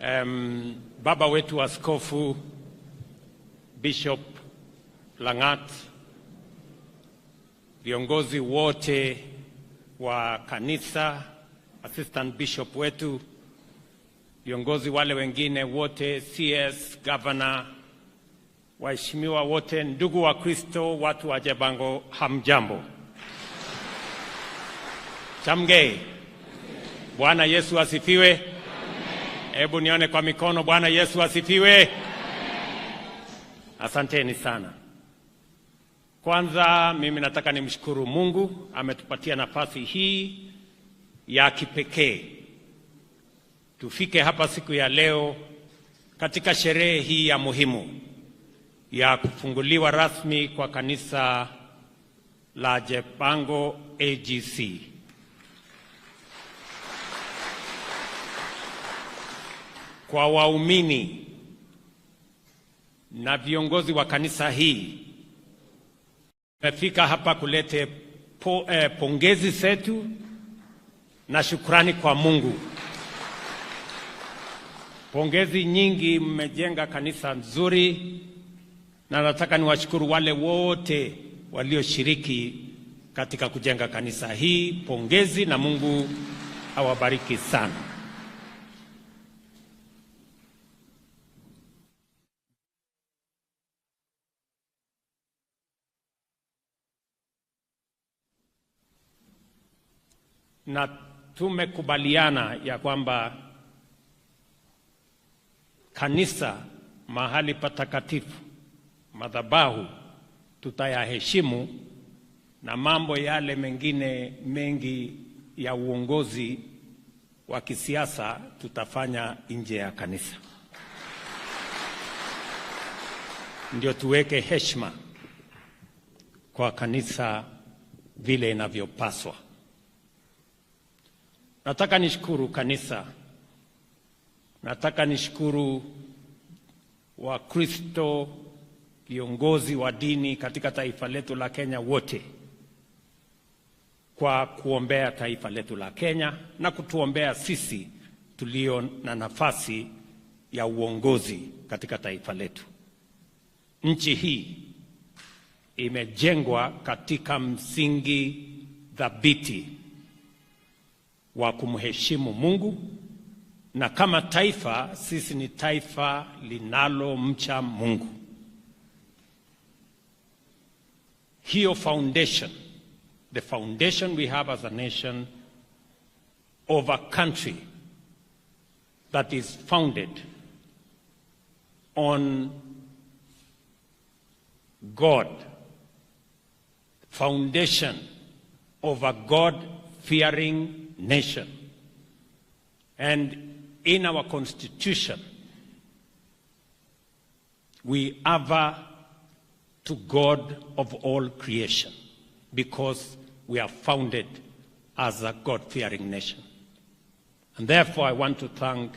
Baba wetu Askofu Bishop Langat, viongozi wote wa kanisa, Assistant Bishop wetu, viongozi wale wengine wote, CS, Governor, waheshimiwa wote, ndugu wa Kristo, watu wa Jebango, hamjambo. Chamgei. Bwana Yesu asifiwe. Hebu nione kwa mikono. Bwana Yesu asifiwe. Asanteni sana. Kwanza mimi nataka nimshukuru Mungu ametupatia nafasi hii ya kipekee tufike hapa siku ya leo katika sherehe hii ya muhimu ya kufunguliwa rasmi kwa kanisa la Jebango AGC. Kwa waumini na viongozi wa kanisa hii, tumefika hapa kulete pongezi zetu na shukrani kwa Mungu. Pongezi nyingi, mmejenga kanisa nzuri, na nataka niwashukuru wale wote walioshiriki katika kujenga kanisa hii. Pongezi na Mungu awabariki sana. Na tumekubaliana ya kwamba kanisa, mahali patakatifu, madhabahu, tutayaheshimu na mambo yale mengine mengi ya uongozi wa kisiasa tutafanya nje ya kanisa. Ndio tuweke heshima kwa kanisa vile inavyopaswa. Nataka nishukuru kanisa, nataka nishukuru Wakristo, viongozi wa dini katika taifa letu la Kenya wote kwa kuombea taifa letu la Kenya na kutuombea sisi tulio na nafasi ya uongozi katika taifa letu. Nchi hii imejengwa katika msingi thabiti wa kumheshimu Mungu, na kama taifa sisi ni taifa linalomcha Mungu. Hiyo foundation, the foundation we have as a nation of a country that is founded on God, foundation of a God-fearing nation. And in our constitution, we aver to God of all creation because we are founded as a God-fearing nation. And therefore, I want to thank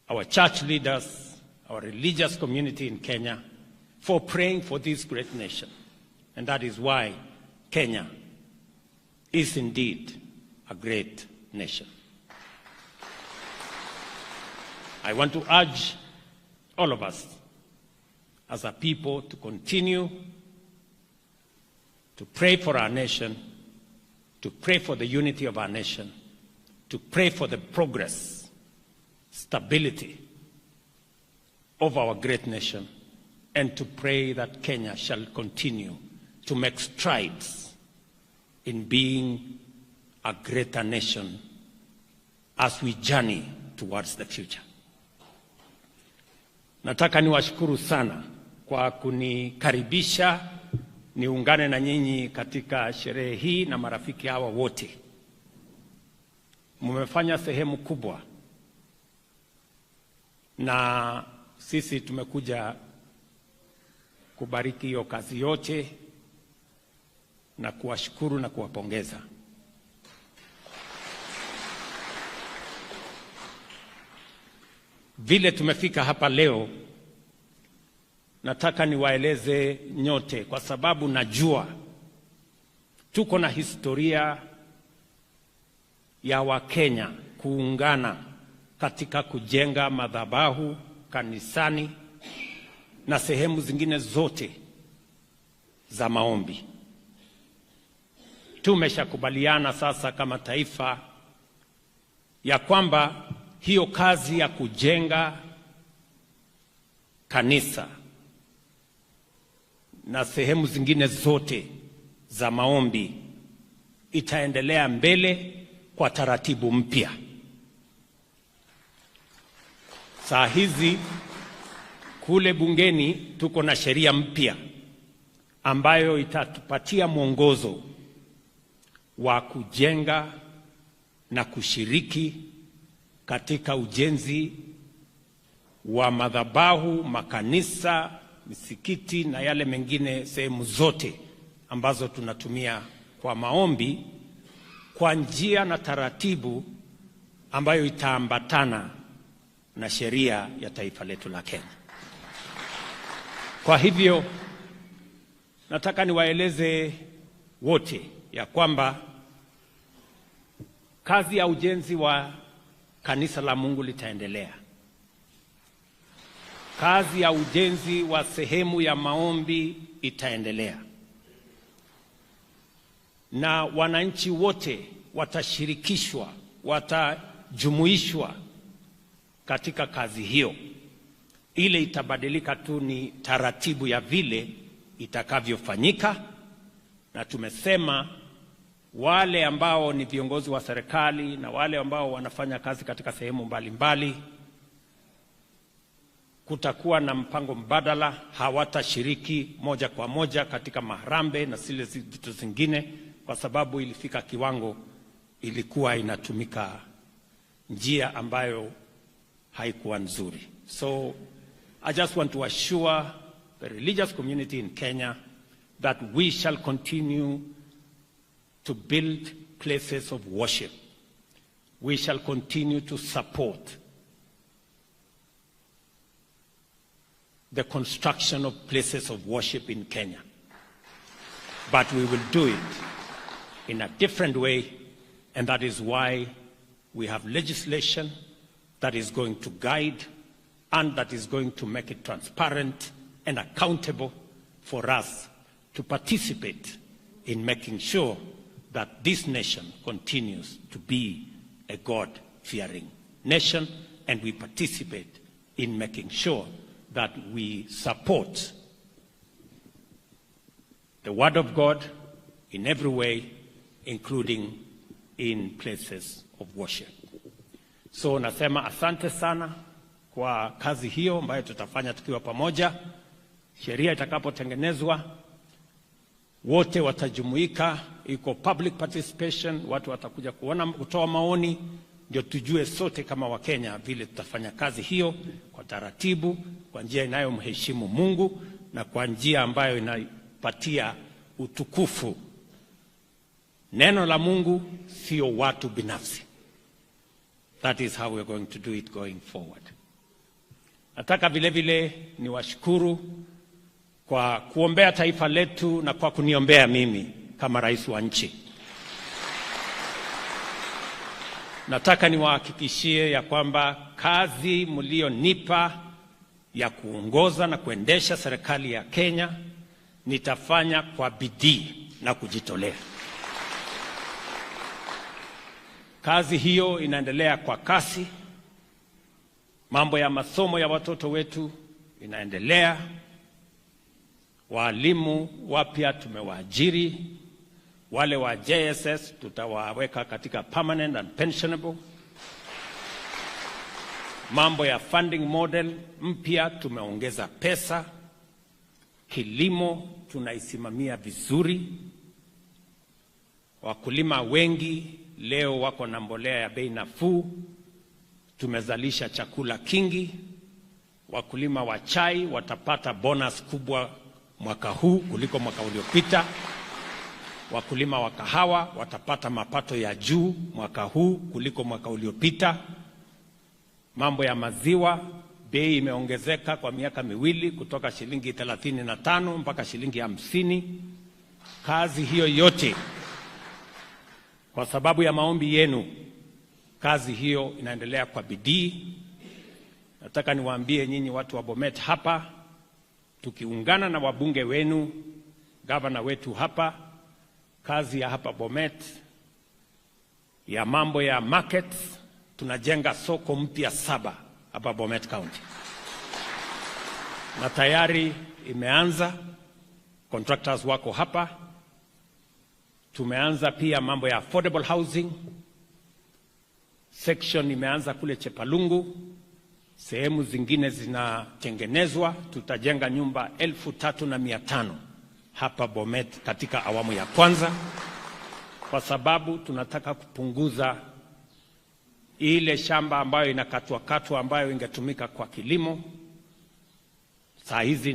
our church leaders, our religious community in Kenya, for praying for this great nation. And that is why Kenya is indeed a great nation. I want to urge all of us as a people to continue to pray for our nation, to pray for the unity of our nation, to pray for the progress, stability of our great nation, and to pray that Kenya shall continue to make strides in being a greater nation as we journey towards the future. Nataka niwashukuru sana kwa kunikaribisha niungane na nyinyi katika sherehe hii na marafiki hawa wote. Mmefanya sehemu kubwa, na sisi tumekuja kubariki hiyo kazi yote na kuwashukuru na kuwapongeza. Vile tumefika hapa leo, nataka niwaeleze nyote, kwa sababu najua tuko na historia ya Wakenya kuungana katika kujenga madhabahu kanisani na sehemu zingine zote za maombi. Tumeshakubaliana sasa kama taifa ya kwamba hiyo kazi ya kujenga kanisa na sehemu zingine zote za maombi itaendelea mbele kwa taratibu mpya. Saa hizi kule bungeni tuko na sheria mpya ambayo itatupatia mwongozo wa kujenga na kushiriki katika ujenzi wa madhabahu, makanisa, misikiti na yale mengine, sehemu zote ambazo tunatumia kwa maombi, kwa njia na taratibu ambayo itaambatana na sheria ya taifa letu la Kenya. Kwa hivyo nataka niwaeleze wote ya kwamba kazi ya ujenzi wa kanisa la Mungu litaendelea. Kazi ya ujenzi wa sehemu ya maombi itaendelea. Na wananchi wote watashirikishwa, watajumuishwa katika kazi hiyo. Ile itabadilika tu ni taratibu ya vile itakavyofanyika, na tumesema wale ambao ni viongozi wa serikali na wale ambao wanafanya kazi katika sehemu mbalimbali, kutakuwa na mpango mbadala. Hawatashiriki moja kwa moja katika maharambe na zile vitu zingine, kwa sababu ilifika kiwango ilikuwa inatumika njia ambayo haikuwa nzuri. So I just want to assure the religious community in Kenya that we shall continue to build places of worship. We shall continue to support the construction of places of worship in Kenya. But we will do it in a different way, and that is why we have legislation that is going to guide and that is going to make it transparent and accountable for us to participate in making sure that this nation continues to be a God-fearing nation, and we participate in making sure that we support the Word of God in every way, including in places of worship. So nasema asante sana kwa kazi hiyo ambayo tutafanya tukiwa pamoja. Sheria itakapotengenezwa, wote watajumuika, iko public participation, watu watakuja kuona, kutoa maoni, ndio tujue sote kama Wakenya vile tutafanya kazi hiyo kwa taratibu, kwa njia inayomheshimu Mungu na kwa njia ambayo inapatia utukufu neno la Mungu, sio watu binafsi. That is how we are going to do it going forward. Nataka vile vile niwashukuru kwa kuombea taifa letu na kwa kuniombea mimi kama rais wa nchi. Nataka niwahakikishie ya kwamba kazi mlionipa ya kuongoza na kuendesha serikali ya Kenya nitafanya kwa bidii na kujitolea. Kazi hiyo inaendelea kwa kasi. Mambo ya masomo ya watoto wetu inaendelea. Walimu wapya tumewaajiri. Wale wa JSS tutawaweka katika permanent and pensionable. Mambo ya funding model mpya tumeongeza pesa. Kilimo tunaisimamia vizuri. Wakulima wengi leo wako na mbolea ya bei nafuu. Tumezalisha chakula kingi. Wakulima wa chai watapata bonus kubwa mwaka huu kuliko mwaka uliopita. Wakulima wa kahawa watapata mapato ya juu mwaka huu kuliko mwaka uliopita. Mambo ya maziwa, bei imeongezeka kwa miaka miwili kutoka shilingi 35 mpaka shilingi 50. Kazi hiyo yote kwa sababu ya maombi yenu Kazi hiyo inaendelea kwa bidii. Nataka niwaambie nyinyi watu wa Bomet hapa, tukiungana na wabunge wenu, gavana wetu hapa, kazi ya hapa Bomet ya mambo ya markets, tunajenga soko mpya 7 hapa Bomet County. Na tayari imeanza, contractors wako hapa. Tumeanza pia mambo ya affordable housing. Section imeanza kule Chepalungu, sehemu zingine zinatengenezwa. Tutajenga nyumba 3,500 hapa Bomet katika awamu ya kwanza, kwa sababu tunataka kupunguza ile shamba ambayo inakatwa katwa ambayo ingetumika kwa kilimo. Saa hizi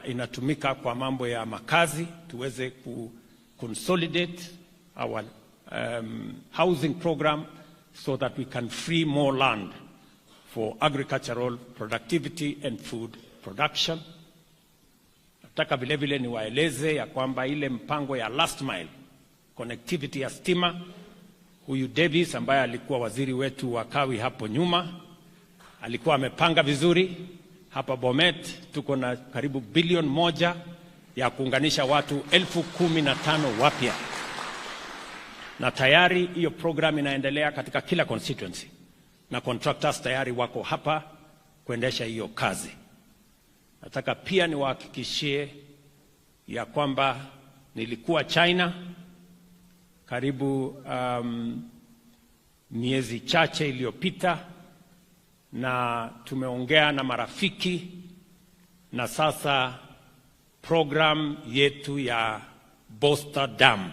inatumika kwa mambo ya makazi, tuweze ku consolidate our housing program so that we can free more land for agricultural productivity and food production. Nataka vile vile niwaeleze ya kwamba ile mpango ya last mile connectivity ya stima, huyu Davis ambaye alikuwa waziri wetu wa kawi hapo nyuma alikuwa amepanga vizuri. Hapa Bomet tuko na karibu 1 bilioni ya kuunganisha watu 15,000 wapya, na tayari hiyo program inaendelea katika kila constituency, na contractors tayari wako hapa kuendesha hiyo kazi. Nataka pia niwahakikishie ya kwamba nilikuwa China karibu miezi chache iliyopita, na tumeongea na marafiki, na sasa program yetu ya Bosta Dam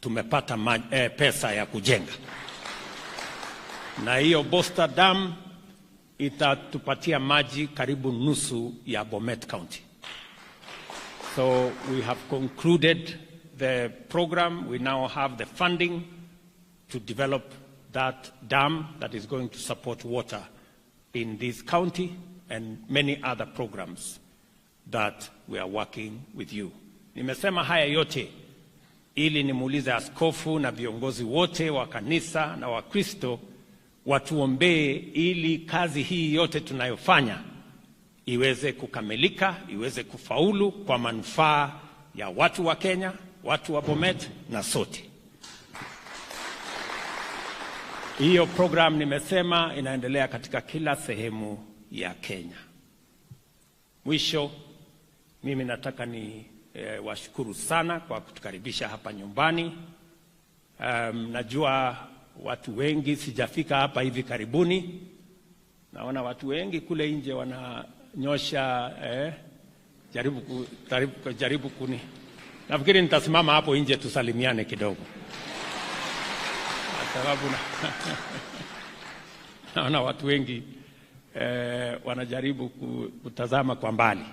tumepata pesa ya kujenga. Na hiyo Bosta Dam itatupatia maji karibu nusu ya Bomet County. So we have concluded the program. We now have the funding to develop that dam that is going to support water in this county and many other programs that we are working with you. Nimesema haya yote ili nimuulize askofu na viongozi wote wa kanisa na wa Kristo watuombee ili kazi hii yote tunayofanya iweze kukamilika, iweze kufaulu kwa manufaa ya watu wa Kenya, watu wa Bomet na sote. Hiyo program nimesema inaendelea katika kila sehemu ya Kenya. Mwisho, mimi nataka ni washukuru sana kwa kutukaribisha hapa nyumbani. Najua watu wengi, sijafika hapa hivi karibuni. Naona watu wengi kule nje wananyosha, jaribu kuni. Nafikiri nitasimama hapo nje tusalimiane kidogo. Kwa sababu naona watu wengi wanajaribu kutazama kwa mbali.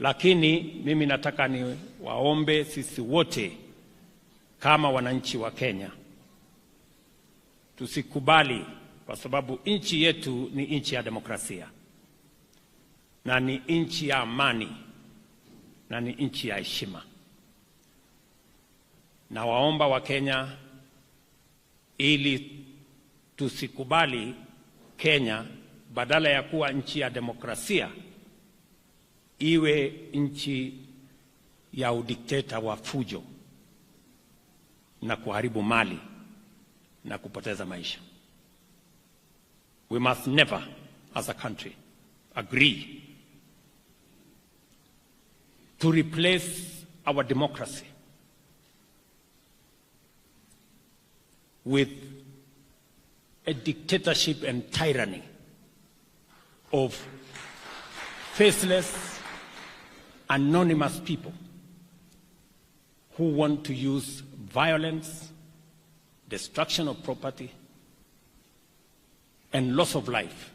Lakini mimi nataka ni waombe sisi wote kama wananchi wa Kenya tusikubali, kwa sababu nchi yetu ni nchi ya demokrasia na ni nchi ya amani na ni nchi ya heshima. Na waomba wa Kenya ili tusikubali Kenya badala ya kuwa nchi ya demokrasia iwe nchi ya udikteta wa fujo na kuharibu mali na kupoteza maisha. We must never, as a country, agree to replace our democracy with a dictatorship and tyranny of faceless, anonymous people who want to use violence, destruction of property, and loss of life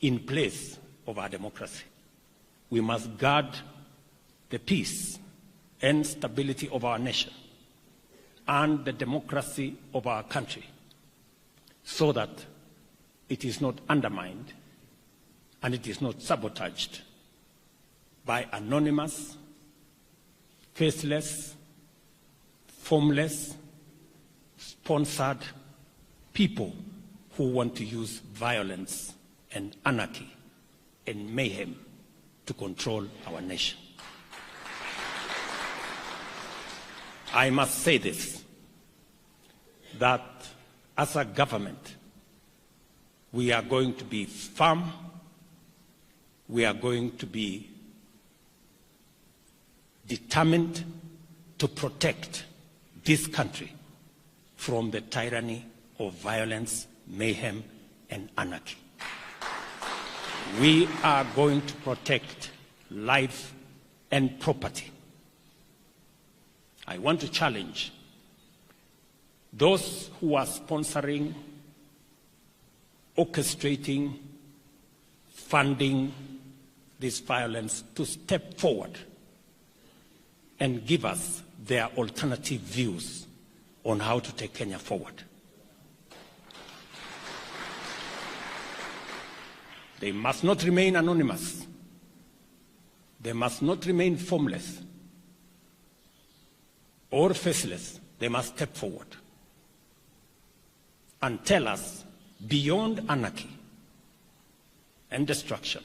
in place of our democracy. We must guard the peace and stability of our nation and the democracy of our country so that it is not undermined and it is not sabotaged by anonymous, faceless, formless, sponsored people who want to use violence and anarchy and mayhem to control our nation. I must say this, that as a government, we are going to be firm, we are going to be determined to protect this country from the tyranny of violence, mayhem, and anarchy. We are going to protect life and property. I want to challenge those who are sponsoring, orchestrating, funding this violence to step forward and give us their alternative views on how to take Kenya forward. They must not remain anonymous. They must not remain formless or faceless. They must step forward and tell us, beyond anarchy and destruction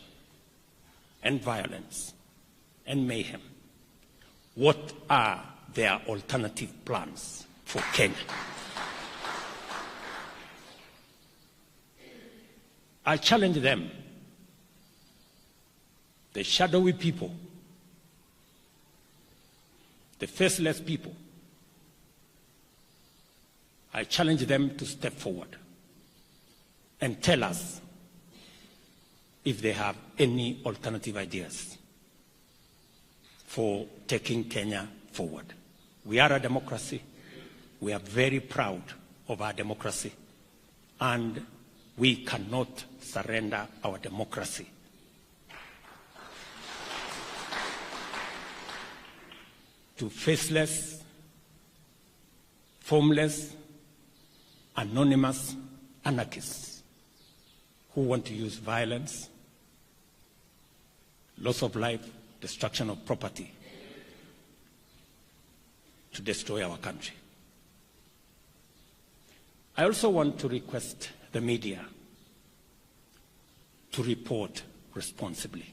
and violence and mayhem, what are their alternative plans for Kenya? I challenge them, the shadowy people, the faceless people. I challenge them to step forward and tell us if they have any alternative ideas for taking Kenya forward. We are a democracy. We are very proud of our democracy, and we cannot surrender our democracy. To faceless, formless, anonymous anarchists who want to use violence, loss of life, destruction of property to destroy our country. I also want to request the media to report responsibly.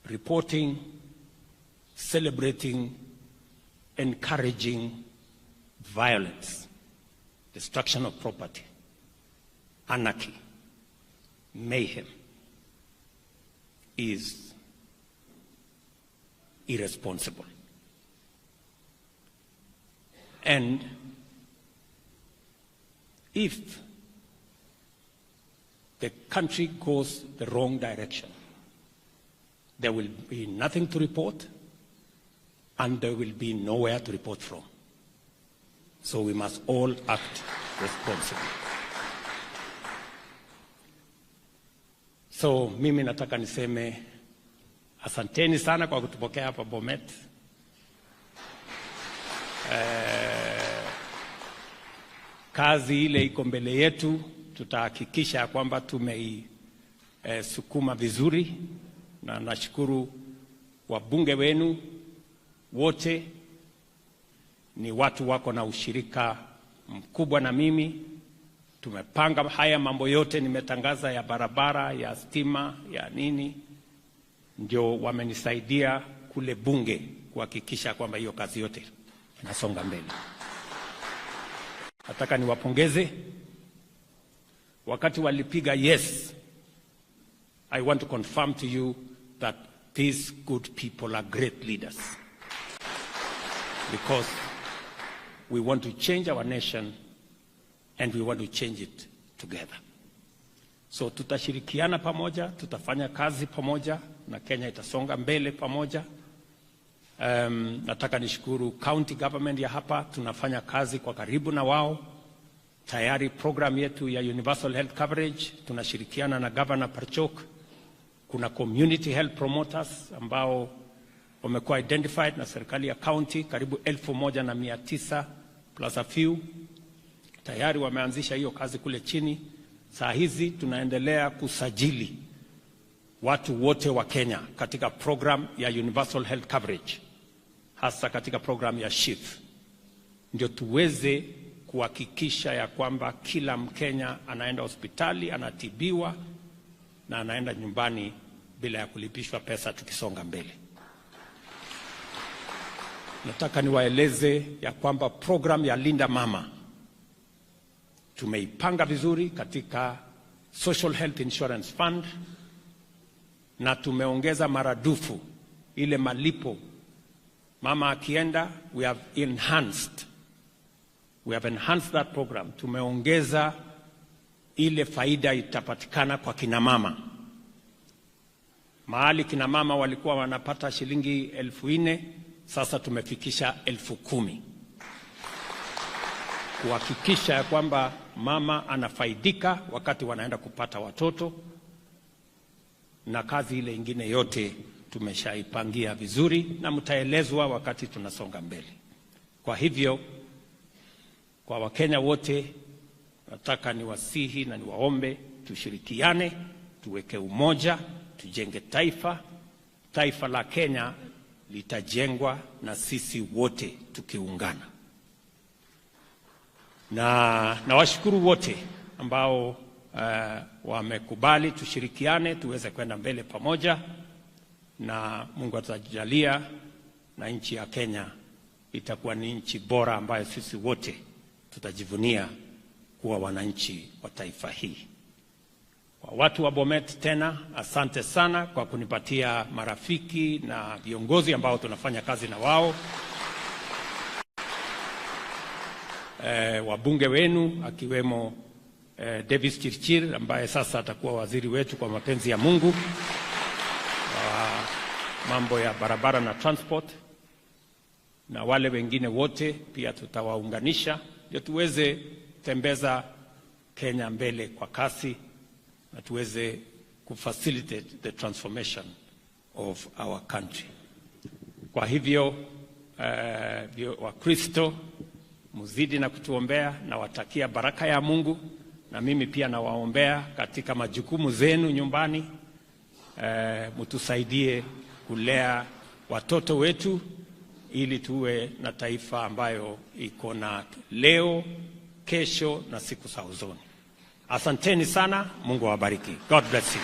Reporting, celebrating, encouraging violence, destruction of property, anarchy, mayhem is irresponsible. And if the country goes the wrong direction, there will be nothing to report, and there will be nowhere to report from. So we must all act responsibly. So mimi nataka niseme asanteni sana kwa kutupokea hapa Bomet. Kazi ile iko mbele yetu, tutahakikisha kwamba tumeisukuma vizuri, na nashukuru wabunge wenu wote, ni watu wako na ushirika mkubwa na mimi. Tumepanga haya mambo yote nimetangaza, ya barabara, ya stima, ya nini, ndio wamenisaidia kule bunge kuhakikisha kwamba hiyo kazi yote inasonga mbele. Nataka niwapongeze wakati walipiga yes. I want to confirm to you that these good people are great leaders, because we want to change our nation and we want to change it together. So tutashirikiana pamoja, tutafanya kazi pamoja, na Kenya itasonga mbele pamoja. Nataka nishukuru county government ya hapa, tunafanya kazi kwa karibu na wao. Tayari program yetu ya universal health coverage tunashirikiana na Governor Parchok. Kuna community health promoters ambao wamekuwa identified na serikali ya county, karibu 1,900 plus a few. Tayari wameanzisha hiyo kazi kule chini. Saa hizi tunaendelea kusajili watu wote wa Kenya katika program ya Universal Health Coverage, hasa katika program ya SHIF, ndio tuweze kuhakikisha ya kwamba kila Mkenya anaenda hospitali, anatibiwa na anaenda nyumbani bila ya kulipishwa pesa tukisonga mbele. Nataka niwaeleze ya kwamba program ya Linda Mama tumeipanga vizuri katika Social Health Insurance Fund, na tumeongeza maradufu ile malipo mama akienda. We have enhanced that program. Tumeongeza ile faida itapatikana kwa kina mama. Mahali kina mama walikuwa wanapata shilingi 4,000, sasa tumefikisha 10,000, kuhakikisha ya kwamba mama anafaidika wakati wanaenda kupata watoto, na kazi ile ingine yote tumeshaipangia vizuri na mtaelezwa wakati tunasonga mbele. Kwa hivyo, kwa Wakenya wote nataka niwasihi na niwaombe tushirikiane, tuweke umoja, tujenge taifa. Taifa la Kenya litajengwa na sisi wote tukiungana. Na nawashukuru wote ambao wamekubali tushirikiane tuweze kwenda mbele pamoja, na Mungu atajalia na nchi ya Kenya itakuwa ni nchi bora ambayo sisi wote tutajivunia kuwa wananchi wa taifa hii. Kwa watu wa Bomet tena, asante sana kwa kunipatia marafiki na viongozi ambao tunafanya kazi na wao. Wabunge wenu akiwemo Davis Chirchir ambaye sasa atakuwa waziri wetu kwa mapenzi ya Mungu wa mambo ya barabara na transport, na wale wengine wote pia tutawaunganisha ndio tuweze tembeza Kenya mbele kwa kasi na tuweze kufacilitate the transformation of our country. Kwa hivyo Wakristo muzidi na kutuombea, nawatakia baraka ya Mungu, na mimi pia nawaombea katika majukumu zenu nyumbani. Mtusaidie kulea watoto wetu ili tuwe na taifa ambayo iko na leo, kesho na siku za usoni. Asanteni sana, Mungu awabariki. God bless you.